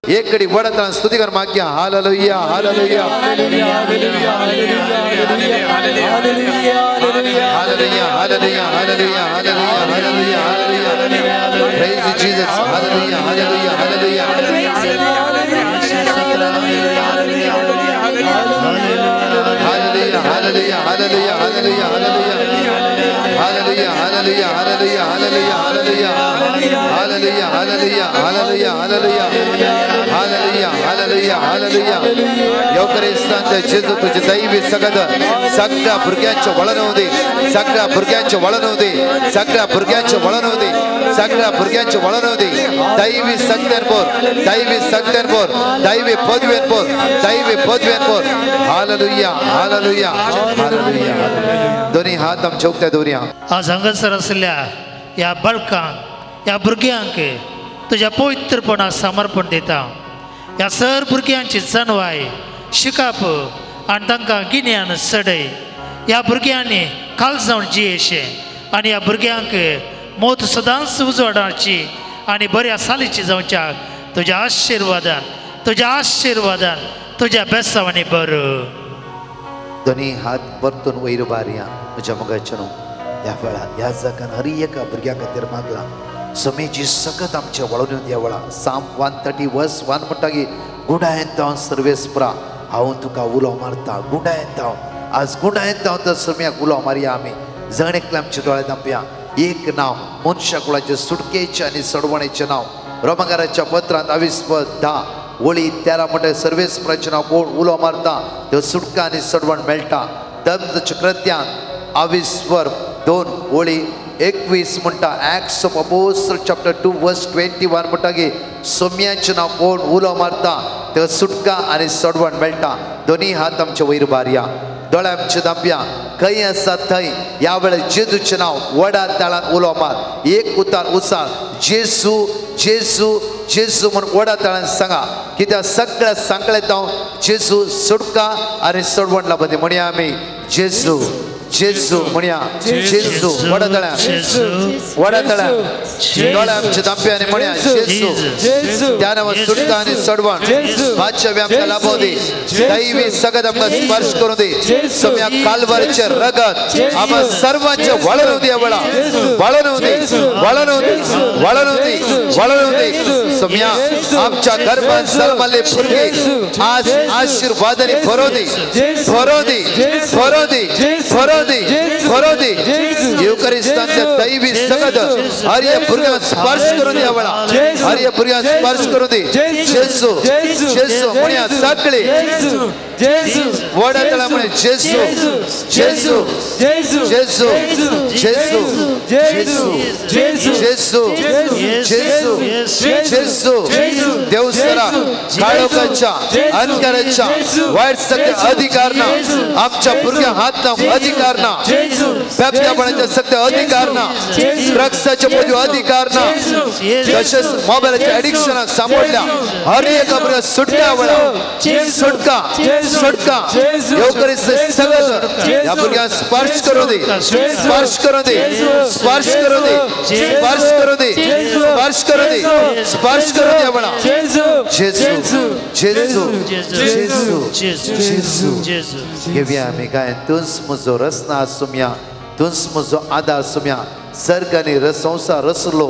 एक घडी वडतान स्तुती कर मागया. Hallelujah hallelujah hallelujah hallelujah hallelujah hallelujah hallelujah hallelujah. Praise Jesus. Hallelujah hallelujah hallelujah hallelujah hallelujah hallelujah hallelujah hallelujah hallelujah hallelujah hallelujah hallelujah hallelujah hallelujah hallelujah hallelujah hallelujah hallelujah. येवकरिस्तांचे जेजू तुझे दैवी सगद सगळ्या भुरग्यांचे वळण होऊ दे, सगळ्या भुरग्यांचे वळण होऊ दे, सगळ्या भुरग्यांचे वळण होऊ दे, सगळ्या भुरग्यांचे वळण होऊ दे. दैवी सगळ्यांवर, दैवी सगळ्यांवर, दैवी पदव्यांवर, दैवी पदव्यांवर. Hallelujah hallelujah hallelujah. दोन्ही हात आमच्या उक्त्या दवरया. आज हांगासर आशिल्ल्या ह्या बाळकांक, ह्या भुरग्यांक तुज्या पवित्रपणाक समर्पण दिता. ह्या सर भुरग्यांची जनवाय शिकप आनी तांकां गिन्यान चडय. ह्या भुरग्यांनी काल जावन जियेशें आनी ह्या भुरग्यांक मोत सदांच उजवाडाची आनी बऱ्या सालीची जावच्याक तुज्या आशिर्वादान, तुज्या आशिर्वादान, तुज्या बेसावांनी बरो. दोन्ही हात परतून वयर उबारया. म्हज्या मोगाच्या न्हू, ह्या वेळार ह्या जागान हर एका भुरग्या खातीर मागला समेची सगत आमच्या वळून ह्या वेळा. साम 130 वर्स 1 म्हणटा की गुणायत हांव सर्वेस्परा, हांव तुका उलो मारता. गुणायत हांव, आज गुणायत हांव तर सम्याक उलो मारया. आमी जण एकल्या आमच्या दोळे धांपया. एक नांव मनशा कुळाचें सुटकेचें आनी सडवणेचें नांव. रोमकाराच्या पत्रांत 10 वळी 13 म्हणटा सर्वेस्पराचें नांव कोण उलो मारता त्यो सुटका आनी सडवण मेळटा. धर्मच्या कृत्यांत 2 वळी 21 म्हणटा Acts of Apostle chapter 2 verse 21 म्हणटा की सोम्याचें नांव कोण उलो मारता तेका सुटका आनी सडवण मेळटा. दोन्ही हात आमचे वयर उबारया, दोळे आमचे धांपया. खंय आसा थंय ह्या वेळार जेजूचें नांव व्हडा ताळान उलो मार. एक उतार उसाळ जेजू जेजू जेजू म्हूण व्हडा ताळान सांगा. कित्याक सगळ्या सांगलें हांव जेजू सुटका आनी सडवण लाभते. म्हणया आमी जेजू जेजू म्हणया. जेजू व्हडा तळ्या, व्हडा तळ्या. दोळे आमचे धांपया आनी म्हणया जेजू. त्या नांवान सुटका आनी सडवण बादशाह आमकां लाभोवं दी. दैवी सगळं आमकां स्पर्श करूं दी. सम्या कालवारीचें रगत आमकां सर्वांचें वळण होऊ दी. ह्या वेळा वळण होऊ दी, वळण होऊ दी, वळण होऊ दी, वळण होऊ दी. सम्या आमच्या गर्भात जल्मल्ले भुरगे आज आशीर्वादाने भरोवं दी, भरोवं दी, भरोवं दी, भरोवं दी, भरोवं दी. येवकरिस्तांच्या दैवी सगद हर एक भुरग्यांक स्पर्श करून दी. ह्या वेळा हर एक भुरग्यांक स्पर्श करून दी. जेजू जेजू म्हणया सगळे व्हडा तळा म्हणे जेजू जेजू जेजू जेजू जेजू जेजू जेजू जेजू. देवसरा काळोखाच्या अंधकाराच्या वाईट सगळे अधिकार ना आमच्या भुरग्या हात लावूंक अधिकार ना, बेबद्यापणाचे सगळे अधिकार ना, ड्रग्साचे मोदी अधिकार ना, तशेंच मोबायलाच्या एडिक्शनाक सांपडल्या हर एका भुरग्याक सुटका वेळा, सुटका सुटका. येवकरिस्त सगळं ह्या भुरग्यांक स्पर्श करूं दी, स्पर्श करूं दी, स्पर्श करूं दी, स्पर्श करूं दी, स्पर्श करूं दी, स्पर्श करूं दी. वेळा जेजू जेजू जेजू जेजू. घेवया आमी गायन. तूंच म्हजो रसना आसुया, तूंच म्हजो आदार आसुया. सर्ग आनी संवसार रसलो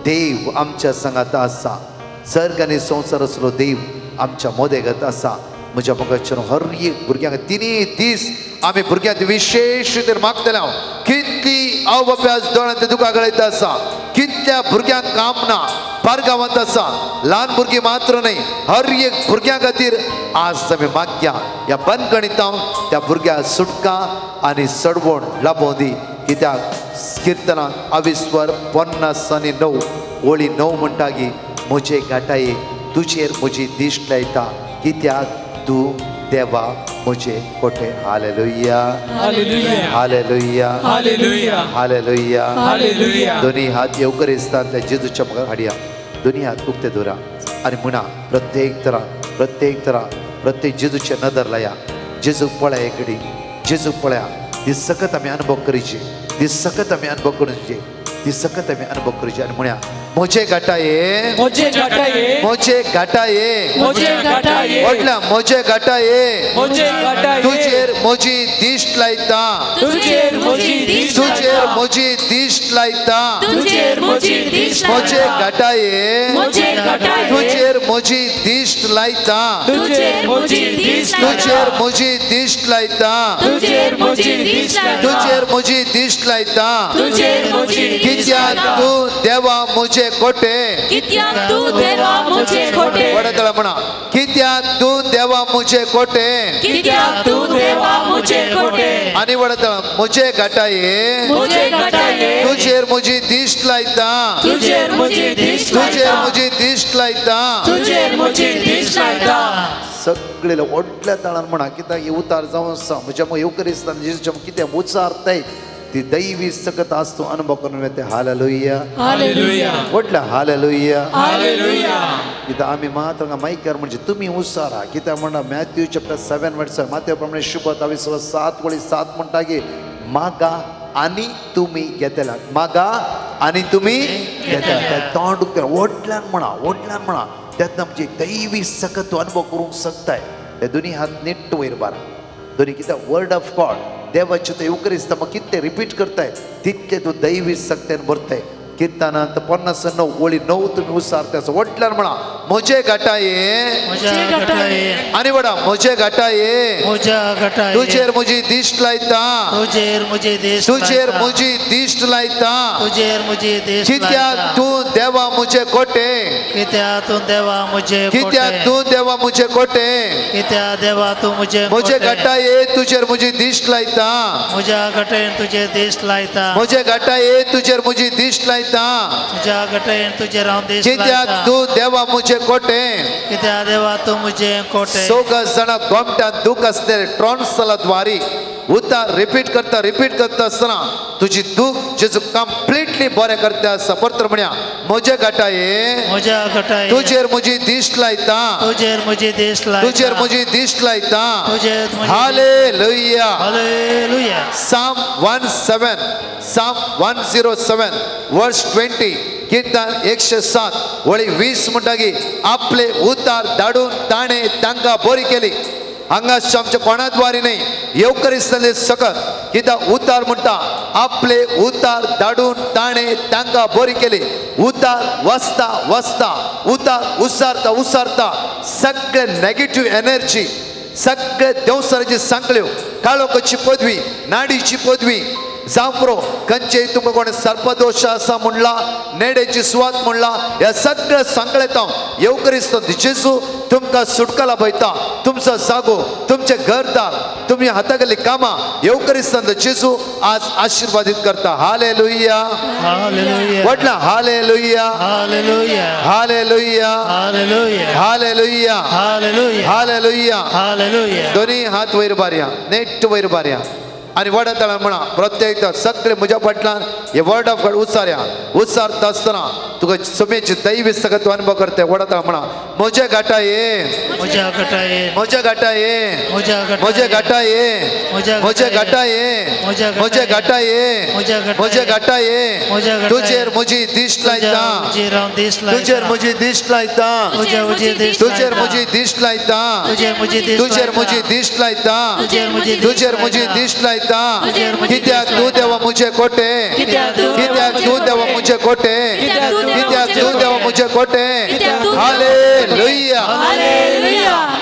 देव आमच्या संगात आसा. सर्ग आनी संवसार रसलो देव आमच्या मोदेगत आसा. म्हज्या मोगाच्या हर एक भुरग्यांक तिनी दीस आमी भुरग्यांक विशेश रितीन मागतले हांव. कितली आवय बापाय दोळ्यांत दुकां गळयत आसा, कितल्या भुरग्यांक काम ना, पारगांवांत आसा. ल्हान भुरगीं मात्र न्हय, हर एक भुरग्यां खातीर आज आमी मागया ह्या बंदखणींत त्या भुरग्यांक सुटका आनी सडवण लाभोवं दी. कित्याक किर्तनां 59 वळी 9 म्हणटा की म्हजे घाटाये तुजेर म्हजी दिश्ट लायता, कित्याक तूं देवा म्हजे कोटे. Hallelujah hallelujah hallelujah hallelujah. दोन्ही हात येवकरिस्तांतल्या जेजूच्या मुखार हाडया. दोन्ही हात उक्ते दवरा आनी म्हणा प्रत्येक तरा, प्रत्येक तरा, प्रत्येक जेजूचे नदर लाया. जेजूक पळया एक घडी, जेजूक पळया. ती सकत आमी अनुभव करीची, ती सकत आमी अनुभव करूची, ती सकत आमी अनुभव करूची. आनी म्हणया म्हजे घाटाये, म्हजे घाटाये, म्हजे घाटाये, म्हजे घाटाये, म्हटल्या म्हजे घाटाये, म्हजे घाटाये, तुजेर म्हजी दिश्ट लायता, तुजेर म्हजी दिश्ट, तुजेर म्हजी दिश्ट लायता, तुजेर म्हजी दिश्ट, म्हजे घाटाये, म्हजे घाटाये, तुजेर म्हजी दिश्ट लायता, तुजेर म्हजी दिश्ट, तुजेर म्हजी दिश्ट लायता, तुजेर म्हजी दिश्ट, तुजेर म्हजी दिश्ट लायता, तुजेर म्हजी, कित्याक तूं देवा म्हजे कोटे, कित्याक तूं देवा म्हजे कोटे, वडतला म्हणा, कित्याक तूं देवा म्हजे कोटे, कित्याक तूं देवा म्हजे कोटे, आनी वडतला म्हजे घाटाये, म्हजे घाटाये, तुजेर म्हजी दिश्ट लायता, तुजेर म्हजी दिश्ट, तुजेर म्हजी दिश्ट लायता, तुजेर म्हजी दिश्ट लायता. सगळे व्हडल्या ताळान म्हणा, कित्याक उतार जावन आसा म्हज्या येवकरिस्तान जेजूच्या कितें उचारताय ती दैवी सकत आसतो अनुभव करून येते. हालेलुया, हालेलुया, म्हटलं हालेलुया, हालेलुया. कित्याक आमी मात हांगा मायकार म्हणजे तुमी उसारा, कित्याक म्हणटा मॅथ्यू चॅप्टर 7 वर्स माथ्या प्रमाणे शुभ 7 वळी 7 म्हणटा की मागा आनी तुमी घेतला, मागा आनी तुमी घेतला. तोंड उक्तें व्हडल्यान म्हणा, व्हडल्यान म्हणा, तेन्ना आमची दैवी सकत तूं अनुभव करूंक शकताय. ते दोनी हात नेट्ट वयर बारा, दोनी कित्याक वर्ड ऑफ गॉड देवाचें तें येवकरिस्ता मग कितले रिपीट करताय तितले तूं दैवी सक्तेन भरताय. किर्तनांत 59 वळी 9 तुमी उसारता आसा. व्हडल्यान म्हणा म्हजे घाटाये, आनी वडा म्हजे घाटाये, तुजेर म्हजी दिश्ट लायता, तुजेर म्हजी दिश्ट, तुजेर म्हजी दिश्ट लायता, तुजेर म्हजी दिश्ट, कित्याक तूं देवा म्हजे कोटे, कित्याक तूं देवा म्हजे, कित्याक तूं देवा म्हजे कोटे, कित्याक देवा तूं म्हजे, म्हजे घाटाये तुजेर म्हजी दिश्ट लायता, म्हज्या घाटायेन तुजेर दिश्ट लायता, म्हजे घाटाये तुजेर म्हजी दिश्ट लायता, तुज्या घाटायेन तुजेर हांव दिश्ट कित्याक तूं देवा म्हजे कोटे, कित्याक देवा तूं म्हजे कोटे. सोगा जाणां गोमट्यान दूख आसले ट्रॉन्सला द्वारी उतार रिपीट करता रिपीट करता आसतना तुजी दूख जेजू कंप्लिटली बरें करता आसा. परत म्हणया म्हजे घाटाये, म्हज्या घाटाये, तुजेर म्हजी दिश्ट लायता, तुजेर म्हजी दिश्ट लायता, तुजेर म्हजी दिश्ट लायता. तुजेर. Hallelujah, hallelujah. Psalm 107, Psalm 107 verse 20, कीर्तन 107 वळी 20 म्हणटा की आपले उतार धाडून ताणें तांकां बरी केली. हांगा आमच्या कोणाद्वारी न्हय, येवकरिस्तांतले सकत कित्याक उतार म्हणटा आपले उतार धाडून ताणें तांकां बरी केली. उतार वसता वसता, उतार उसारता उसारता, सगळे नेगेटीव एनर्जी, सगळे देवसराची सांकळ्यो, काळोखाची पदवी, नाडीची पदवी, जांपरो खंयचे तुमकां कोणें सर्पदोश आसा म्हणला, नेडेची सुवात म्हणला, ह्या सगळ्या सांकळेत हांव येवकरिस्त जेजू तुमकां सुटका लाभयता. तुमचो जागो, तुमचें घरदार, तुमी हाता गेल्ली कामां येवकरिस्तांत जेजू आज आशिर्वादीत करता. हालेलुया, म्हटलं hallelujah, hallelujah, hallelujah, hallelujah, hallelujah, hallelujah, hallelujah, hallelujah. दोनी हात वयर बारया, नेट वयर बारया आनी वडतळान म्हणा प्रत्येक सगळे म्हज्या फाटल्यान हे वर्ड ऑफ गॉड उच्चारया. उच्चारता आसतना तुका समेची दैवी सकत अनुभव करते. वडतळा म्हणा म्हजे घाटाये, म्हज्या घाटाये, म्हज्या घाटाये, म्हजे घाटाये, म्हजे घाटाये, म्हजे घाटाये, म्हजे घाटाये, तुजेर म्हजी दिश्ट लायता, तुजेर म्हजी दिश्ट लायता, तुजेर म्हजी दिश्ट लायता, तुजेर म्हजी दिश्ट लायता, तुजेर म्हजी दिश्ट लायता. कित्याक तूं देवा म्हजे कोटे, कित्याक तूं देवा म्हजे कोटे, कित्याक तूं देवा म्हजे कोटे. Hallelujah,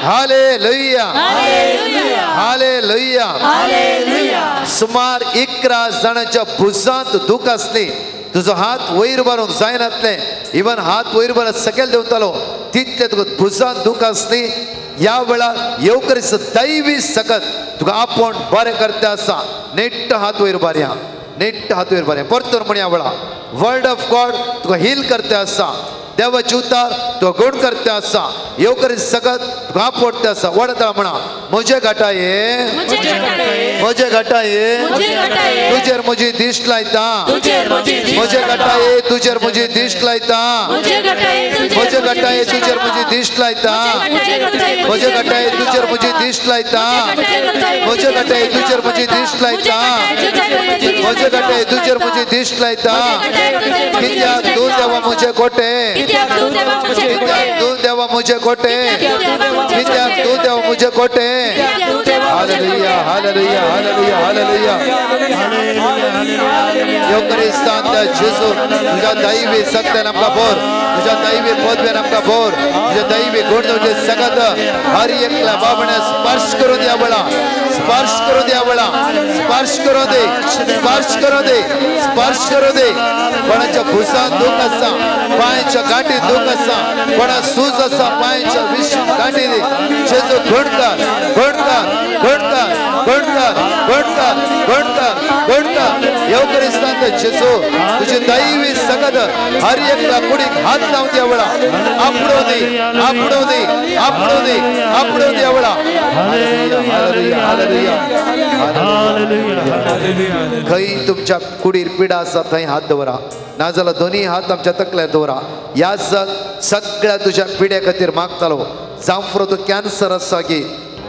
hallelujah, hallelujah. सुमार 11 जाणांच्या भुजांत दूख आसली. तुजो हात वयर मारूंक जायनातलें, इवन हात वयर मारत सकयल देंवतालो तितले तुका भुजांत दूख आसली. ह्या वेळार येवकरिस्त दैवी सकत तुका आपोवन बरें करता आसा. नेट्ट हात वयर बारया, नेट्ट हात वयर बारया. परतून म्हणया वेळा वर्ड ऑफ गॉड तुका हील करता आसा. देवाचे उतार तुका गुण करता आसा. येवकरिस्त सकत तुका आपवडते आसा. वडता म्हणा, म्हजे घाटाये, म्हजे घाटाये, तुजेर म्हजी दिश्ट लायता. म्हजे घाटाये, तुजेर म्हजी दिश्ट लायता. म्हजे घाटाये, तुजेर म्हजी दिश्ट लायता. म्हजे घाटाये, तुजेर म्हजी दिश्ट लायता. म्हजे घाटाये, तुजेर म्हजी दिश्ट लायता. म्हजे घाटाये, तुजेर म्हजी दिश्ट लायता. कित्याक तूं देवा म्हजे कोटे, कित्याक तूं देवा म्हजे कोटे, कित्याक तूं देवा म्हजे कोटे. Hallelujah, hallelujah, hallelujah, hallelujah. योकरिस्तांत जेजू, तुझ्या दैवी सत्यान आमकां भर, तुझ्या दैवी पदव्यान आमकां भर, तुझ्या दैवी गुण तुझे सगत हर एकल्या बाबण्या स्पर्श करून द्या वेळा, स्पर्श करून द्या वेळा, स्पर्श करून दे, स्पर्श करून दे, स्पर्श करून दे. कोणाच्या भुजान दुख आसा, पांयच्या गांठी दुख आसा, कोणा सूज आसा पांयच्या विश गांठी दी. जेजू घडकार, घडकार, घडकार, घडकार, घडकार, घडकार, घडकार. येवकरिस्तांत जेजू, तुझे दैवी सगत हर एकल्या कुडीक हात लावन द्या वेळा. आपडो दे, आपडो दे, आपडो दे, आपडो द्या वेळा. Hallelujah, hallelujah, hallelujah. खंय तुमच्या कुडीर पिडा आसा थंय हात दवरा, नाजाल्यार दोन्ही हात आमच्या तकल्यार दवरा. ह्या सगळ्या तुज्या पिड्या खातीर मागतालो. जांव तूं कॅन्सर आसा गी,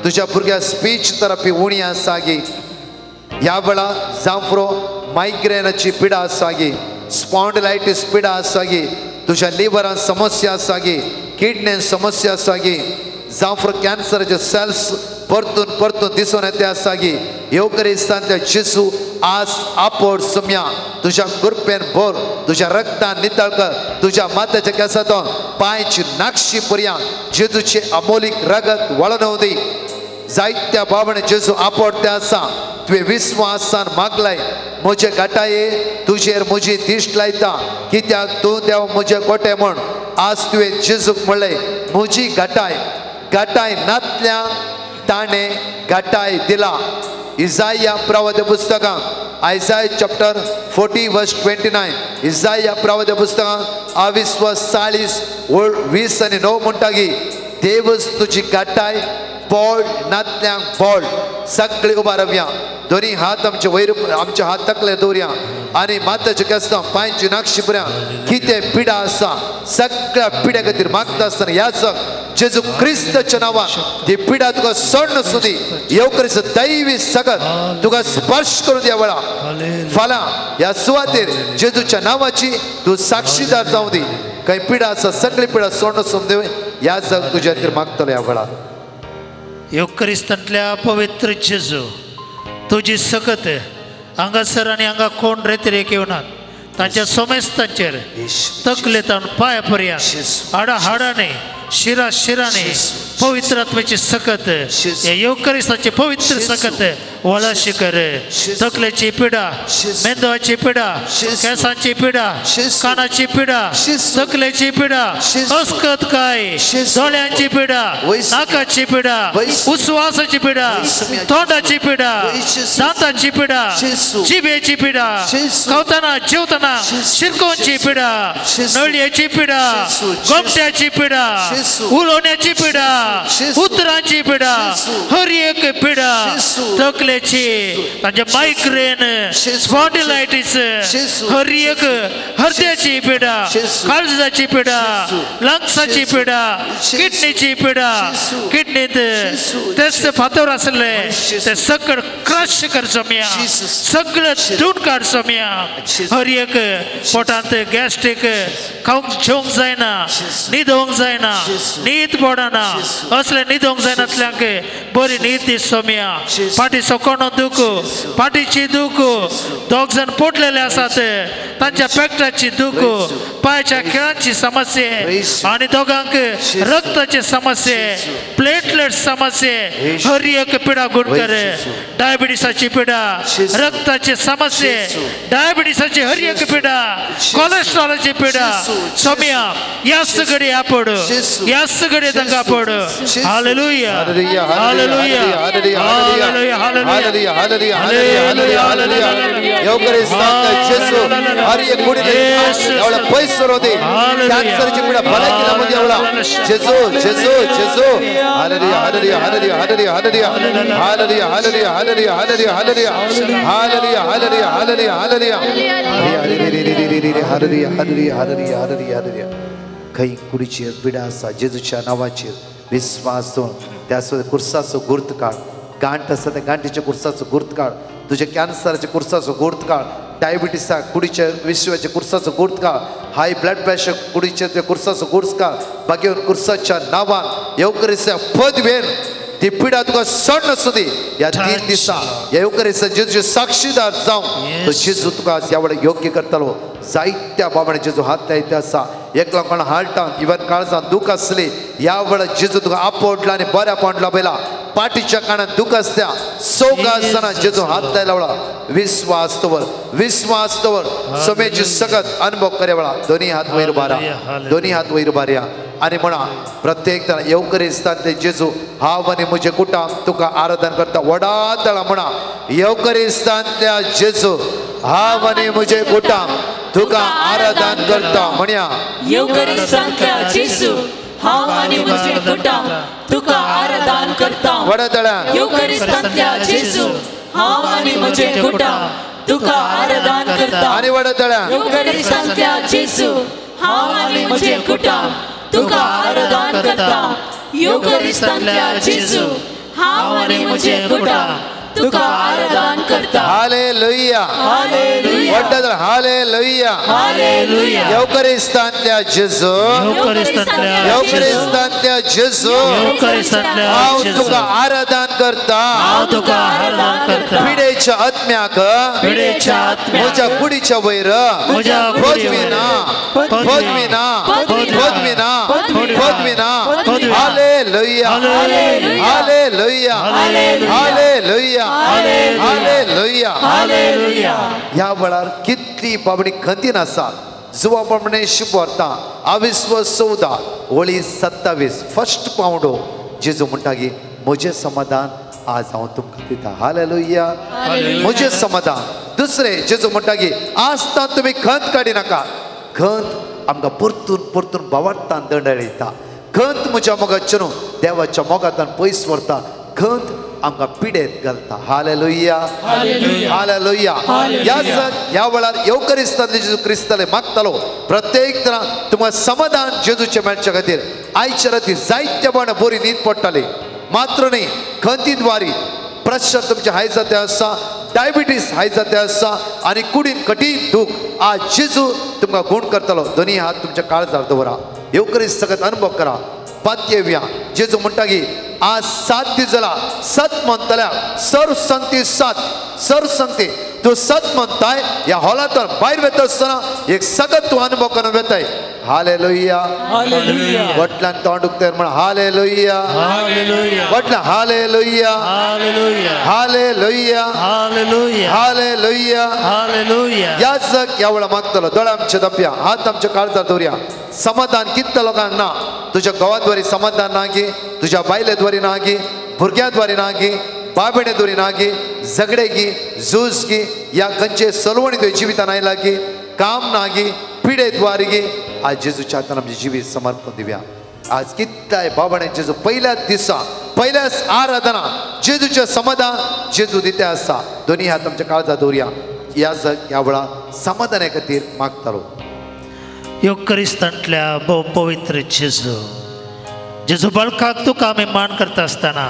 तुज्या भुरग्या स्पीच थेरपी उणी आसा गी, ह्या वेळा जांव मायग्रेनाची पिडा आसा गी, स्पॉन्डिलायटीस पिडा आसा गी, तुज्या लिवरान समस्या आसा गी, किडनेन समस्या आसा गी, जांव कॅन्सराचे सेल्स परतून परतून दिसून येते आसा गी. येवकरिस्तांतल्या जेजू आज आपोड सुम्या तुझ्या कृपेन भर, तुझ्या रक्तान नितळ कर, तुझ्या माथ्याच्या केसांतून पांयची नाक्षी पर्यंत जेजूचे अमोलीक रगत वळण दी. जायत्या बाबणे जेजू आपोडते आसा. तुवें विस्वासान मागलाय, म्हजे घाटाये तुजेर म्हजी दिश्ट लायता, कित्याक तूं देव म्हजे कोटे म्हण. आज तुवें जेजूक म्हणलें, म्हजी घाटाय घाटाय नातल्या ताणें घाटाय दिला. इजाया प्रवाद पुस्तकां, Isaiah chapter 40 verse 29. इजाया प्रवाद पुस्तकां 20 40 29 म्हणटा की देवच तुजी घाटाय बोळ नातल्यांक बोळ. सगळी उबा रावया, दोन्ही हात आमचे वयर, आमचे हात तकले दवरया आनी माथ्याचे केसां पांयची नाक्षी पर्यंत कितें पिडा आसा सगळ्या पिड्या खातीर मागता आसतना ह्याच जेजू क्रिस्ताच्या नांवान ती पिडा तुका सोडून आसूं दी. येवकरीच दैवी सगत तुका स्पर्श करून द्या वेळा. फाल्यां ह्या सुवातेर जेजूच्या नांवाची तूं साक्षीदार जावं दी. कांय पिडा आसा सगळी पिडा सोडून आसूं दी. ह्या जग तुज्या खातीर मागतलो ह्या वेळार. येवकरिस्तांतल्या पवित्र जेजू, तुजी सकत हांगासर आनी हांगा कोण रेतरेक येवनात, तांच्या सोमेस्तांचेर तकलेतान पांया पर्यंत हाडा हाडाने शिरा शिराने पवित्र आत्म्याची सकत, येवकरिस्ताची पवित्र सकत वळाशी कर. तकलेची पिडा, मेंदवाची पिडा, केसांची पिडा, कानाची पिडा, तकलेची पिडा, अस्कत काय, दोळ्यांची पिडा, नाकाची पिडा, उस्वासाची पिडा, तोंडाची पिडा, दांताची पिडा, जिबेची पिडा, खावताना जेवताना शिरकोनची पिडा, नळयेची पिडा, गोमट्याची पिडा, उलोवण्याची पिडा, उतरांची पिडा, हर एक पिडा, तकलेची, तांचे मायग्रेन, स्पॉन्डिलायटीस, हर एक हृदयाची पिडा, काळजाची पिडा, लंग्साची पिडा, किडनीची पिडा, किडनीत तेच फातर आसले ते सगळं क्रश करचो मिया, सगळं धुवन काडचो मिया. हर एक पोटांत गॅस्ट्रीक, खावंक जेवंक जायना, न्हिदोवंक जायना, न्हीद पडना, असले न्हिदोवंक जायनातल्यांक बरी न्हीद दिसो मिया. फाटीचो कोणो दूख, फाटीची दूख, दोग जाण पोटलेले आसात तांच्या पेक्टाची दूख, पांयच्या खेळांची समस्या आनी दोगांक रक्ताची समस्या, प्लेटलेट समस्या, हर एक पिडा गुण कर. डायबिटीसाची पिडा, रक्ताची समस्या, डायबिटीसाची हर एक पिडा, कोलेस्ट्रॉलाची पिडा, सोमिया ह्याच घडी आपोड, ह्याच घडी तांकां आपोड. Hallelujah hallelujah hallelujah hallelujah hallelujah hallelujah hallelujah येवकरिस्तांतल्या जेजू हर एक कुडीले एवढा पैसो रोदे कॅन्सरची पिढा भलायकी मध्ये एवढा जेजू जेजू जेजू hallelujah hallelujah hallelujah hallelujah hallelujah hallelujah hallelujah hallelujah hallelujah hallelujah hallelujah hallelujah hallelujah hallelujah hallelujah hallelujah hallelujah hallelujah. खंय कुडीचेर पिडा आसा जेजूच्या नांवाचेर विस्वास दवर त्या कुर्साचो गुर्त काड, गांठ आसा त्या गांठीच्या कुर्साचो गुर्त काड, तुझ्या कॅन्सराच्या कुर्साचो गुर्त काड, डायबिटीसा कुडीच्या विश्वाच्या कुर्साचो गुर्त काड, हाय ब्लड प्रेशर कुडीच्या त्या कुर्साचो गुर्त काड, बागेवन कुर्साच्या नांवान येवकरिस्ता पदवेन ती पिडा तुका सण नासूं दी. ह्या 3 दिसा येवकरिस्ता जेजूचे साक्षीदार जावं तो जेजू तुका आज ह्या वेळार योग्य करतलो. जायत्या बाबांनी जेजू हात लायते आसा, एकलो कोण हार्टान इवन काळजान दूख आसली ह्या वेळार जेजू तुका आपोडला आनी बऱ्या पोंडला पयला. पाठीच्या कानात दूख आसत्या सोग आसतना जेजू हात लायला वेळा विस्वास दवर, विस्वास दवर, समेची सगत अनुभव करे वेळा. दोन्ही हात वयर बारा, दोन्ही हात वयर बारया आनी म्हणा प्रत्येक जाण येवकरिस्तांतले जेजू हांव आनी म्हजें कुटुंब तुका आराधन करता. व्हडा तळा म्हणा येवकरिस्तांतल्या जेजू हांव आनी म्हजें कुटुंब तुका आराधन करता. म्हणया येवकरिस्तांतल्या जेजू हांव आनी म्हजें कुटुंब तुका आराधन करता. व्हडा तळ्यान येवकरिस्तांतल्या जेजू हांव आनी म्हजें कुटुंब तुका आराधन करता. आनी व्हडा तळ्यान येवकरिस्तांतल्या जेजू हांव आनी म्हजें कुटुंब तुका आराधन करता. येवकरिस्तांतल्या जेजू हांव आनी म्हजें कुटुंब तुका आराधन करता. हालेलुया हालेलुया व्हडा हालेलुया हालेलुया. येवकरिस्तांतल्या जेजू, येवकरिस्तांतल्या जेजू हांव तुका आराधन करता, हांव तुका आराधन करता. पिडेच्या आत्म्याक, पिडेच्या आत्म्याक म्हज्या कुडीच्या वयर पदवी ना, पदवी ना, पदवी ना, पदवी ना. Hallelujah hallelujah hallelujah hallelujah hallelujah. ह्या वेळार कितली बाबडी खंतीन आसा. जुवा प्रमाणे शिकवता अविश्वास 14 वळी 27 फर्स्ट पावंडो जेजू म्हणटा की म्हजें समाधान आज हांव तुमकां दिता. हालेलुया म्हजें समाधान. दुसरें जेजू म्हणटा की आसता तुमी खंत काडिनाका. खंत आमकां परतून परतून बावडटान दंडळयता. खंत म्हज्या मोगाचें न्हू देवाच्या मोगांतल्यान पयस व्हरता. खंत आमकां पिडेत घालता. Hallelujah hallelujah. ह्या वेळार येवकरिस्तांतले जेजू क्रिस्ताले मागतालो प्रत्येक तरा तुमकां समाधान जेजूचें मेळचे खातीर. आयच्या राती जायत्या बाण बरी न्हीद पडटाली, मात्र न्ही खंतीद्वारी प्रेशर तुमचें हाय जाते आसा, डायबिटीस हाय जाते आसा आनी कुडीन कठीण दूख आज जेजू तुमकां गूण करतलो. दोन्ही हात तुमच्या काळजार दवरा, येवकरिस्त सगळ्यात अनुभव करा. पातयेवया जेजू म्हणटा की आज 7 दीस जाला सत म्हणटल्या सर्व संगती सात सर्व संगती तूं सत म्हणताय. ह्या हॉलांत भायर वता आसतना एक सगळं तूं अनुभव करून वेताय. हालेलुया वटल्यान तोंड उक्तेर म्हण हालेलुया वटल्या हालेलुया हालेलुया हालेलुया हालेलुया. ह्याच ह्या वेळा मागतलो दोळे आमचे दपया, हात आमच्या काळजार दवरया. समाधान कितल्या लोकांक ना, तुझ्या घोवाद्वारी समाधान ना गी, तुझ्या बायलेद्वारी ना गी, भुरग्यांद्वारी ना गी, बाबेणेद्वारी ना गी, झगडे गी, झूज गी, या खंयचे सलवणी तुज्या जिवितान आयला गी, काम ना गी, पिडेद्वारी गी, आज जेजूच्या हातान आमचें जिवीत समर्पण दिवया. आज कितल्याय बाबाणे जेजू पहिल्याच दिसा पहिल्याच आराधना जेजूचें समाधान जेजू दिते आसा. दोन्ही हात आमच्या काळजात दवरया. ह्या वेळा समाधाना खातीर मागतालो. येवकरिस्तांतल्या भोव पवित्र जेजू, जेजू बळकाक तुका आमी मान करता आसतना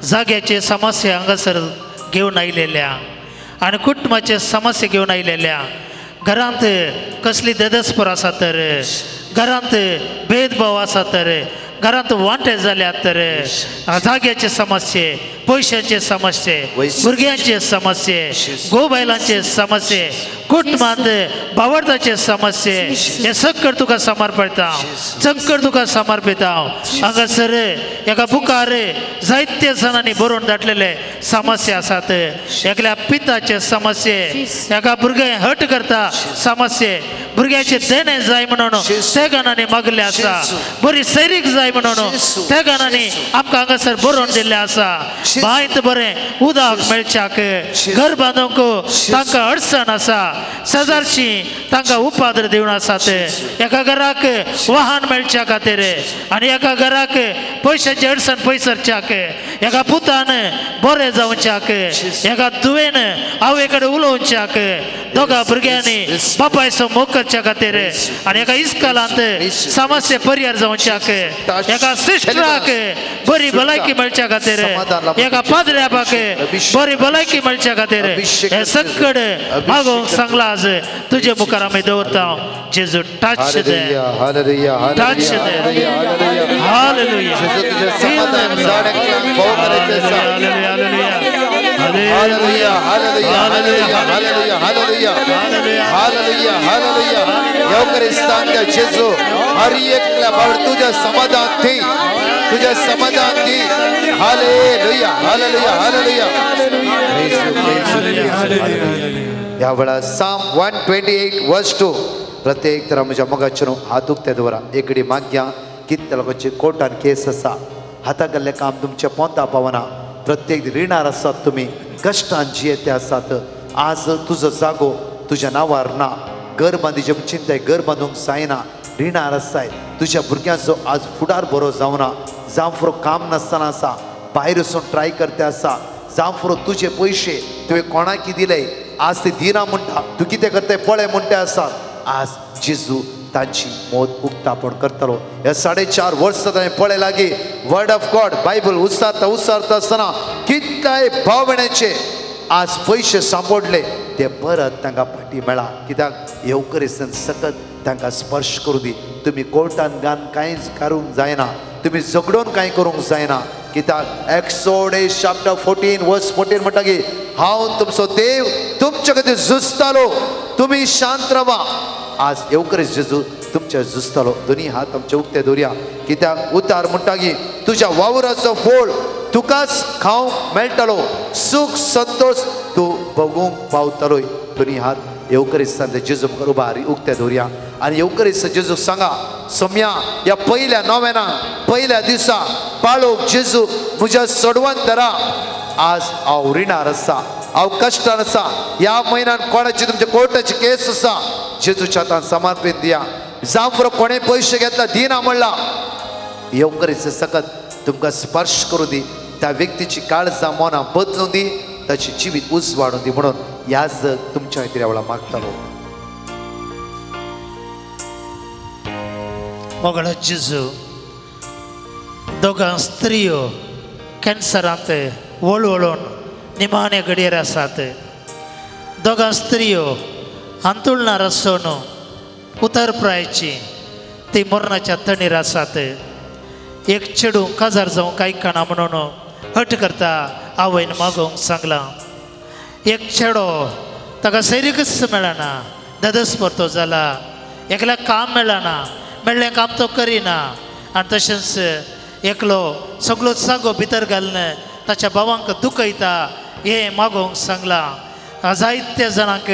जाग्याचे समस्या हांगासर घेवन आयलेल्या आनी कुटुंबाचे समस्या घेवन आयलेल्या, घरांत कसली देदस्पर आसा तर, घरांत भेदभाव आसा तर, घरांत वांटे जाल्यात तर, जाग्याचे समस्ये, पयशांचे समस्ये, भुरग्यांचे समस्ये, गोबायलांचे समस्ये, कुटुंबांत बावडताचे समस्ये, हे सगळं तुका समर्पयता, सगळं तुका समर्पिता. हांगासर एका बुकार जायते जाणांनी बरोवन धाडलेले समस्या आसात. एकल्या पिताचे समस्ये, एका भुरगें हट करता समस्ये, भुरग्याचे देणे जाय म्हणून त्या गाणांनी मागले आसा बरी सैरीक जाय म्हणून त्या गाणांनी आमकां हांगासर बरोवन दिल्लें आसा बांयत बरें उदक मेळच्याक घर बांदूंक तांकां अडचण आसा शेजारची तांकां उपाद्र दिवन आसात एका घराक वाहन मेळच्या खातीर आनी एका घराक पयशाची अडचण पयसरच्याक एका पुतान बरें जावच्याक एका धुवेन आवय कडेन उलोवच्याक दोगा भुरग्यांनी बापायचो मोग करच्या खातीर आनी एका इस्कालांत समस्या परिहार जावच्याक एका सिस्टराक बरी भलायकी मेळच्या खातीर एका पाद्र्याबाक बरी भलायकी मेळच्या खातीर हे सगळे मागोवंक सांगला आज तुजे मुखार आमी दवरता. जेजू टच दे, टच दे. Hallelujah. Hallelujah, hallelujah, hallelujah, hallelujah, hallelujah, hallelujah. येवकरिस्तांच्या जेजू हर एकल्या बाबा तुझ्या समाधान दी, तुझ्या समाधान दी. Hallelujah, hallelujah, hallelujah. ह्या वेळा Psalm 128 verse 2 प्रत्येक तरा म्हज्या मोगाचेर हात उक्ते दवरा. एकडी माग्या कितल्या लोकांची कोर्टान केस आसा, हाता गेल्लें काम तुमच्या पोंता पावना, प्रत्येक रिणार आसात तुमी, कश्टान जियेते आसात. आज तुजो जागो तुज्या नांवार ना, घर बांदीचे चिंताय घर बांदूंक जायना, रिणार आसाय, तुज्या भुरग्यांचो आज फुडार बरो जावना, जावं फुरो काम नासतना आसा, भायर वचून ट्राय करते आसा, जावं फुरो तुजे पयशे तुवें कोणाकी दिले आज ते दिना म्हणटा, तूं कितें करताय पळय म्हणटा आसा. आज जेजू तांची मौत उक्तापण करतलो. ह्या 4.5 वर्सां ताणें पळय लागीं वर्ड ऑफ गॉड बायबल उसारता उसारता आसतना कितल्याय भाव भयणांचे आज पयशे सांपडले ते परत तांकां फाटी मेळा. कित्याक येवकरिस्तान सकत तांकां स्पर्श करूं दी. तुमी कोर्टान गान कांयच करूंक जायना, तुमी झगडोन कांय करूंक जायना. कित्याक एक्सोडस चॅप्टर 14 वर्स 14 म्हणटा की हांव तुमचो देव तुमचे खातीर झुजतालो, तुमी शांत रावा. आज येवकरीस जेजू तुमच्या झुजतालो. दोनी हात आमचे उक्ते दवरया. कित्याक उतार म्हणटा की तुज्या वावराचो फोळ तुकाच खावंक मेळटलो, सूख संतोष तूं भोगूंक पावतलोय. दोनी हात येवकरिस्तान जेजू मुखार उबार उक्ते दवरया आनी येवकरिस्त जेजूक सांगा, सोम्या ह्या पयल्या नोवेना पयल्या दिसा पाळोवंक जेजू म्हज्या सडवान धरा. आज हांव रिणार आसा, हांव कश्टान आसा, ह्या म्हयन्यान कोणाची तुमच्या कोर्टाची केस आसा, जेजूच्या हातान समर्पीत दिया. जावं फुरो कोणें पयशे घेतला दिना म्हणला, येवकरीच सकत तुमकां स्पर्श करूं दी, त्या व्यक्तीची काळजां मनां बदलूं दी, ताची जिवीत उजवाडूं दी म्हणून ह्याच तुमच्या खातीर ह्या वेळार मागतालो. मोगळो जेजू दोगां स्त्रियो कॅन्सरांत वळवळून निमाणे घडयेर आसात. दोगां स्त्रियो हांतुळणार आसून उतर प्रायची ती मरणाच्या तणीर आसात. एक चेडूं काजार जावंक आयकना म्हणून हट करता आवयन मागोवंक सांगलां. एक चेडो ताका सैरीकच मेळना, ददस परतो जाला, एकल्याक काम मेळना, मेळ्ळें काम तो करिना. आनी तशेंच एकलो सगळो जागो भितर घालून ताच्या भावांक दुखयता हें मागोवंक सांगलां. जायत्या जाणांक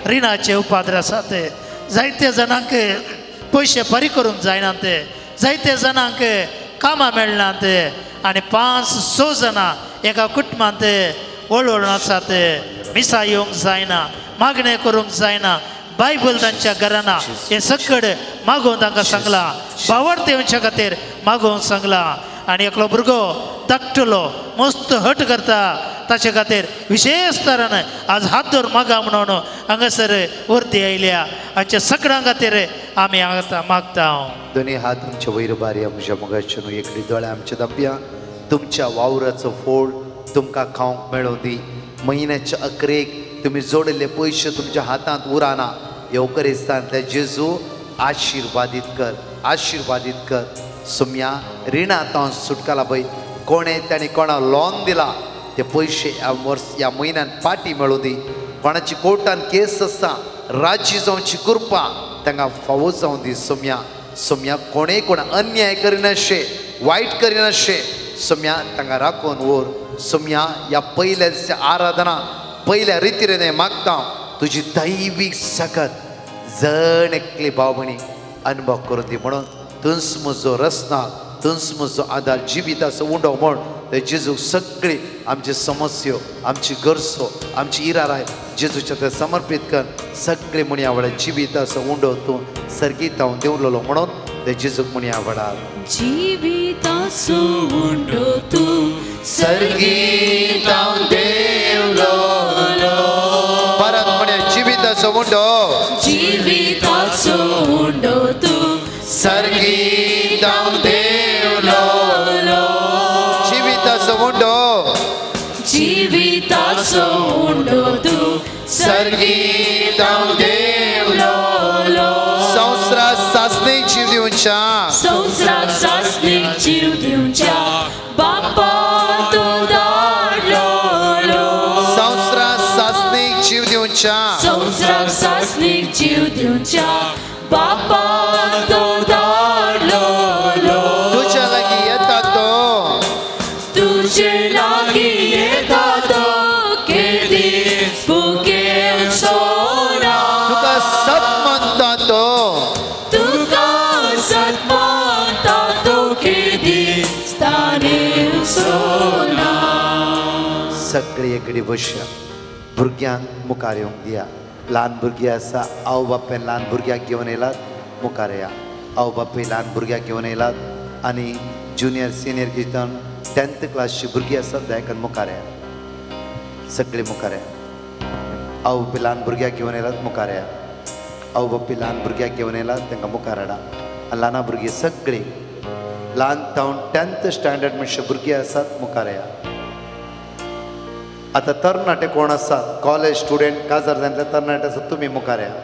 रिणाचे उपाद्र आसात, जायत्या जाणांक पयशे फारीक करूंक जायनात, जायत्या जाणांक कामां मेळनात आनी 5-6 जाणां एका कुटुंबांत वळवळून आसात. मिसा येवंक जायना, मागणें करूंक जायना, बायबल तांच्या घराना हें सगळें मागोवन तांकां सांगलां, भावार्थ येवच्या खातीर मागोवंक सांगलां. आनी एकलो भुरगो धाकटुलो मस्त हट करता ताचे खातीर विशेष तरान आज हात दवर मागा म्हणून हांगासर वर्दी आयल्या. हांच्या सगळ्यां खातीर आमी आतां मागता. दोनी हात आमच्या वयर बारया म्हज्या मोगाचें न्हू, एकडी दोळे आमच्या दापया. तुमच्या वावराचो फोड तुमकां खावंक मेळूं दी. म्हयन्याच्या अकरेक तुमी जोडिल्ले पयशे तुमच्या हातांत उराना. येवकरिस्तांतले जेजू आशिर्वादीत कर, आशिर्वादीत कर. सोम्या रिणांत सुटकाला पळय कोणें ताणें कोणा लोन दिला ते पयशे ह्या वर्स ह्या म्हयन्यान पाटी मेळूं दी. कोणाची कोर्टान केस आसा राजी जावची कृपा तांकां फावो जावं दी. सोम्या सोम्या कोणें कोणा अन्याय करिनाशें, वायट करिनाशें सोम्या तांकां राखून व्हर. सोम्या ह्या पयल्या आराधना पयल्या रितीन मागता तुजी दैवीक सकत जण एकली भाव भयणी अनुभव करून दी म्हणून तुंच म्हजो रचना तुंच म्हजो आदार जिविताचो उंडो म्हण ते जेजूक सगळी आमची समस्यो आमची गरजो आमची इराराय जेजूच्या ते समर्पीत कर सगळे म्हणया वडा जिविताचो उंडो तूं सर्गीत हांव देंवलेलो म्हणून ते जेजूक म्हणया वडा जिविताचो उंडो तूं सर्गीत हांव देंवलेलो परत म्हणया जिविताचो उंडो जिविताचो उंडो तूं सर्गीत हांव देंवलेलो जिविताचो उंडो जिविताचो उंडो तूं सर्गीत हांव देंवलेलो संवसाराक सासणीक जीव दिवच्या संवसाराक सासणीक जीव दिवच्या बापा तूं धाडलेलो संवसाराक सासणीक जीव दिवच्या संवसाराक सासणीक जीव दिवच्या बापा तूं धाडलेलो तुज्या लागीं येता तो तुजे लागीं येता तो केदीच भुकेवचो ना तुका सत मानता तो तुका सत मानता तो केदीच तानेवचो ना. सगळे एकडी बसया भुरग्यांक मुखार येवंक दिया. ल्हान भुरगीं आसा आवय बापायन ल्हान भुरग्याक घेवन येयलात मुखार येया. आवय बापूय ल्हान भुरग्याक घेवन येयलात आनी ज्युनियर सिनियर किर्तन 10th क्लासची भुरगीं आसात दयाकन मुखार येया. सगळीं मुखार येया. आवय बापूय ल्हान भुरग्याक घेवन येयलात मुखार येया. आवय बापूय ल्हान भुरग्याक घेवन येयलात तांकां मुखार हाडा. आनी ल्हानां भुरगीं सगळीं ल्हान तावन 10th standard म्हणचे भुरगीं आसात मुखार येया. आतां तरणाटे कोण आसात कॉलेज स्टुडंट काजार जाल्ले तरणाटे आसात तुमी मुखार येया.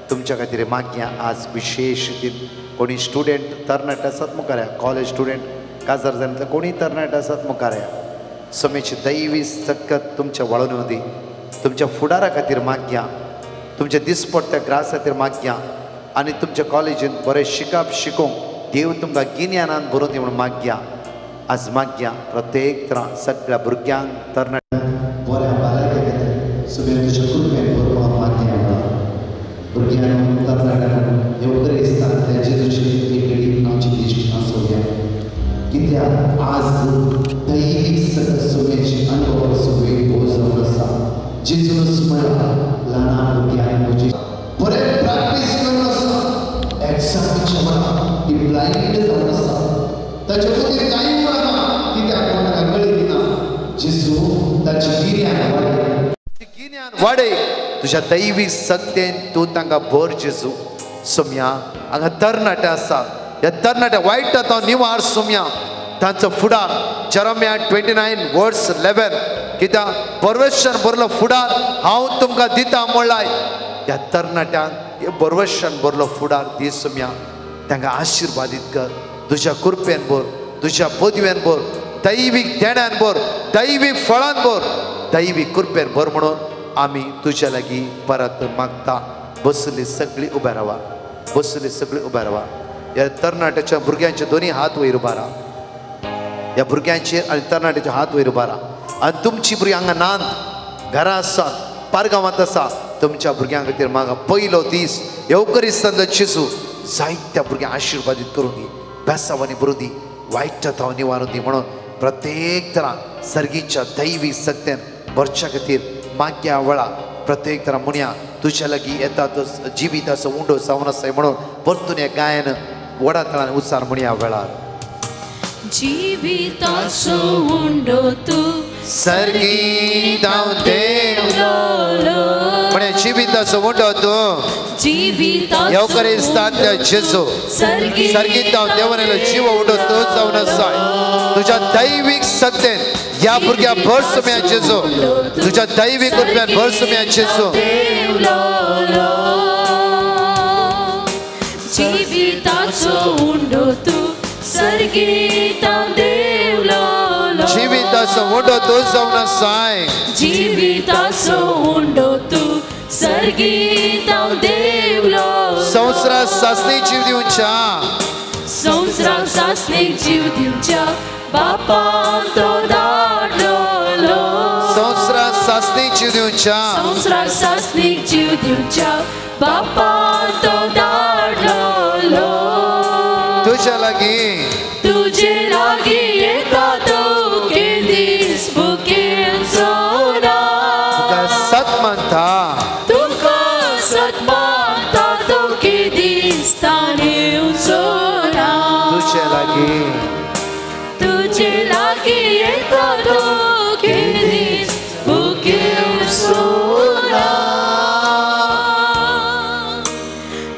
तुमच्या खातीर मागया आज विशेश रितीन कोणी स्टुडंट तरणाटे आसात मुखार येया. कॉलेज स्टुडंट काजार जाल्ले कोणी तरणाटे आसात मुखार येया. समेची दैवी सक्कत तुमच्या वळून येवं दी. तुमच्या फुडारा खातीर मागया तुमच्या दिसपडट्या ग्रास खातीर मागया आनी तुमच्या कॉलेजीन बरें शिकप शिकोवंक देव तुमकां गिन्यानान भरून दी म्हणून मागया. आज मागया प्रत्येक तरा सगळ्या भुरग्यांक तरणाट्यांक बऱ्या बालायके खातीर सुमेर तुज्या कृपेन भर म्हणून मागया. भुरग्यांक तरणाट्यांक येवकरिस्तान जेजूची एक आमची दिश्टी आसोवया कित्याक आज दैवीक सगळं सुमेची अनुभव सुवे बोज जावन आसा. जेजूनच म्हळ्यार ल्हाना भुरग्यांक म्हजी बरें प्रॅक्टीस करून आसा एग्जामीच्या वेळार ती ब्लायंड जावन आसा ताच्या खातीर कांय उरना कित्याक कोण ताका कळी दिना. जेजू ताची गिन्यान वाडय गिन्यान वाडय तुज्या दैवीक सत्तेन तूं तांकां भर जेजू. सोम्या हांगा तरणाटे आसा ह्या तरणाट्या वायट तो निवार सोम्या तांचो फुडार जेरेमिया 29:11 कित्याक परवेशन भरलो फुडार हांव तुमकां दिता म्हणलाय. ह्या तरणाट्यांक हे परवेशन भरलो फुडार दी सोम्या तांकां आशिर्वादीत कर तुज्या कृपेन भर तुज्या पदवेन भर दैवीक देण्यान भर दैवीक फळान भर दैवीक कृपेन भर म्हणून आमी तुज्या लागीं परत मागता. बसली सगळी उबे रावा बसली सगळी उबे रावा. ह्या तरणाट्याच्या भुरग्यांचे दोन्ही हात वयर उबा रावा. ह्या भुरग्यांचेर आनी तरणाट्याचे हात वयर उबा रावा. आनी तुमची भुरगीं हांगा नात घरा आसात पारगांवांत आसा तुमच्या भुरग्यां खातीर म्हाका पयलो दीस येवकरिस्तान जेजू जायत्या भुरग्यांक आशिर्वादीत करूं दी बेसावांनी भरूं दी वायट थाव निवारून दी म्हणून प्रत्येक तरा सर्गीच्या दैवी सत्तेन भरच्या खातीर मागया वेळा प्रत्येक तरा म्हणया तुज्या लागीं येता तो जिविताचो उंडो जावन आसा म्हणून परतून हे गायन व्हडा तळान उच्चार म्हणया वेळार जिविताचो उंडो तूं सर्गीत हांव देंवलेलो म्हणे जिविताचो उंडो तूं जिविताचो येवकरिस्तांतल्या जेजू सर्गीत हांव देंवलेलो जीव उंडो तूं जावन आसा. तुज्या दैवीक सत्तेन ह्या भुरग्या भर सुम्या जेजू तुज्या दैवीक कृपेन भर सुम्या जेजू. जिविताचो उंडो तूं सर्गीत हांव देंवलेलो जिविताचो उंडो तूं जावन आसा. जिविताचो उंडो तूं सर्गीत हांव देंवलेलो संवसाराक सासणीक जीव दिवच्या संवसाराक सासणीक जीव दिवच्या बापान तो धाडलेलो संवसाराक सासणीक जीव दिवच्या संवसाराक सासणीक जीव दिवच्या बापान तो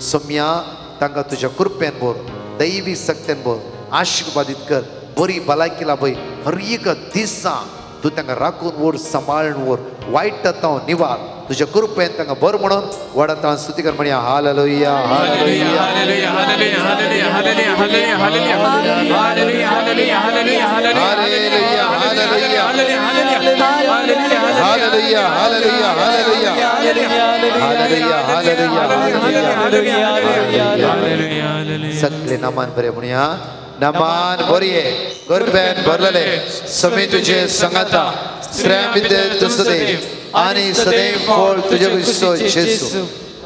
सोम्या तांकां तुज्या कृपेन भर, दैवी शक्तेन भर, आशिर्वादीत कर, बरी भलायकी लाभय. हर एक दिसा तूं तांकां राखून व्हर, सांबाळून व्हर, वायट तांव निवार. तुज्या कृपेन तांकां बरो म्हणून व्हडा तांव स्तुती कर म्हणया. Hallelujah hallelujah hallelujah hallelujah hallelujah hallelujah hallelujah hallelujah hallelujah hallelujah. सगळे नमान बरे म्हणया. नमान बरये कृपेन भरलेले समी तुझे संगता, स्त्रियां भितर तूं सदैव आनी सदैव फळ तुजे विसो जेजू.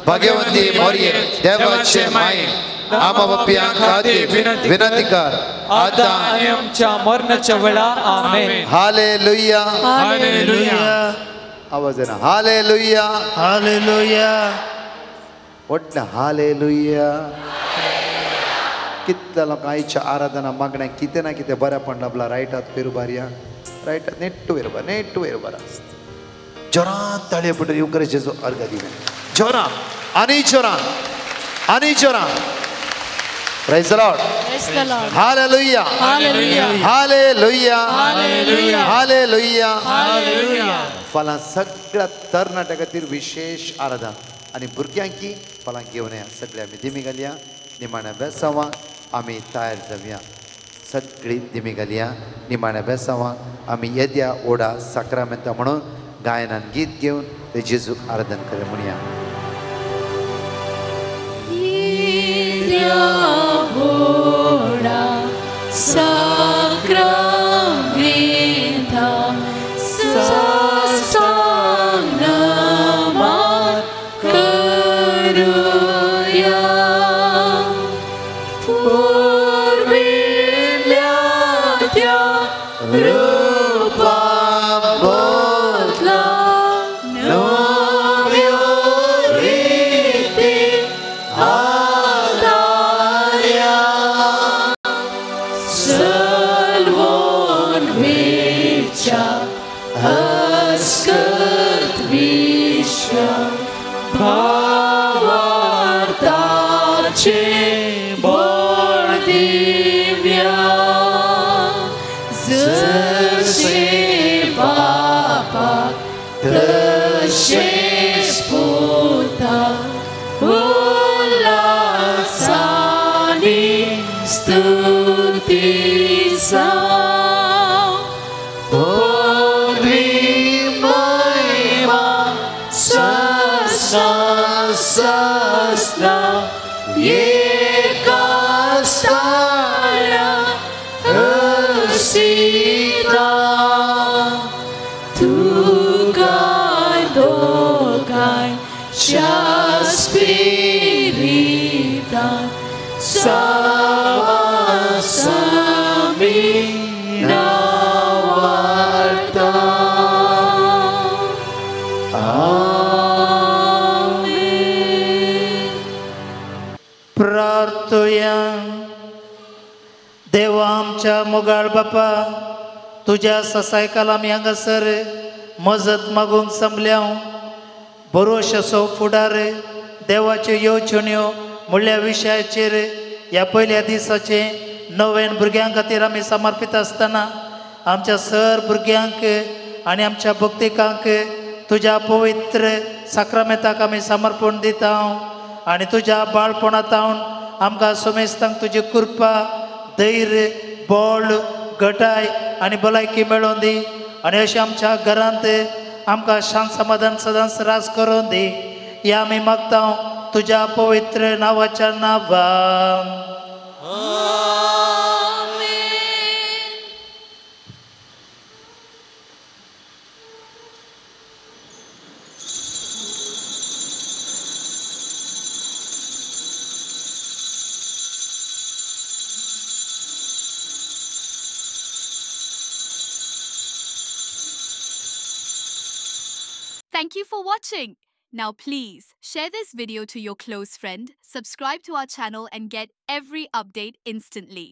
भाग्यवंती मोरये देवाचे माये, आमा बापया खातीर विनंती कर आता आनी आमच्या मरणाच्या वेळा. आमेन. Hallelujah hallelujah. आवाज येना. Hallelujah hallelujah. व्हडलें हालेलुया. कितल्या लोकां आयच्या आराधना मागण्या कितें ना कितें बरेंपण लाबलां. रायटात पेरुबारया, रायटात नेट्टू वेरबार, नेट्टू वेरबार आसता. जोरान ताळये पडटा येवकर जेजू अर्घ दिवे. जोरान आनी जोरान आनी जोरान. Praise the Lord. Hallelujah hallelujah hallelujah hallelujah. फाल्यां सगळ्या तरणाट्या खातीर विशेष आराधना आनी भुरग्यांकी फाल्यां घेवन या. सगळे आमी दिमी घालया, निमाण्या बेसांवाक आमी तयार जावया. सगळी दिमी घालया, निमाण्या बेसांवाक आमी येद्या ओडा साक्रामेंता म्हणून गायनान गीत घेवन ते जेजूक आराधन करे म्हणया. साक्रामेंता साष्टांग नमन करूया. पुर्विल्ल्या त्या रुपान बदला नव्यो रिती आदार्या. सलवोन वेच्या अस्कत विश्व भावार्थाचे बळ दिव्या. जशें बापाक तशेंच पुताक उल्हासानी स्तुती जावं. पदवी महिमा सस्ना सस्ना एका स्थाना हसीता. तुका दोगांयच्या स्पिरितान सावासामी नावार्ता. आमेन. प्रार्थुया. देवा आमच्या मोगाळ बापा, तुज्या ससायकाल आमी हांगासर मजत मागूंक जमल्या. बरोवचो फुडार देवाच्यो येवजण्यो म्हणल्या विशयाचेर ह्या पयल्या दिसाचे नव्यान भुरग्यां खातीर आमी समर्पीत आसतना आमच्या सर भुरग्यांक आनी आमच्या भक्तिकांक तुज्या पवित्र साक्रामेंताक आमी समर्पण दिता. आनी तुज्या बाळपणांत आमकां सुमेस्तांक तुजी कृपा, धैर्य, बळ, घटाय आनी भलायकी मेळोवन दी. आनी अशें आमच्या घरांत आमकां शांत समाधान सदांच राज करून दी. ह्या आमी मागता तुज्या पवित्र नांवाच्या नांवान. Thank you for watching. Now please share this video to your close friend, subscribe to our channel and get every update instantly.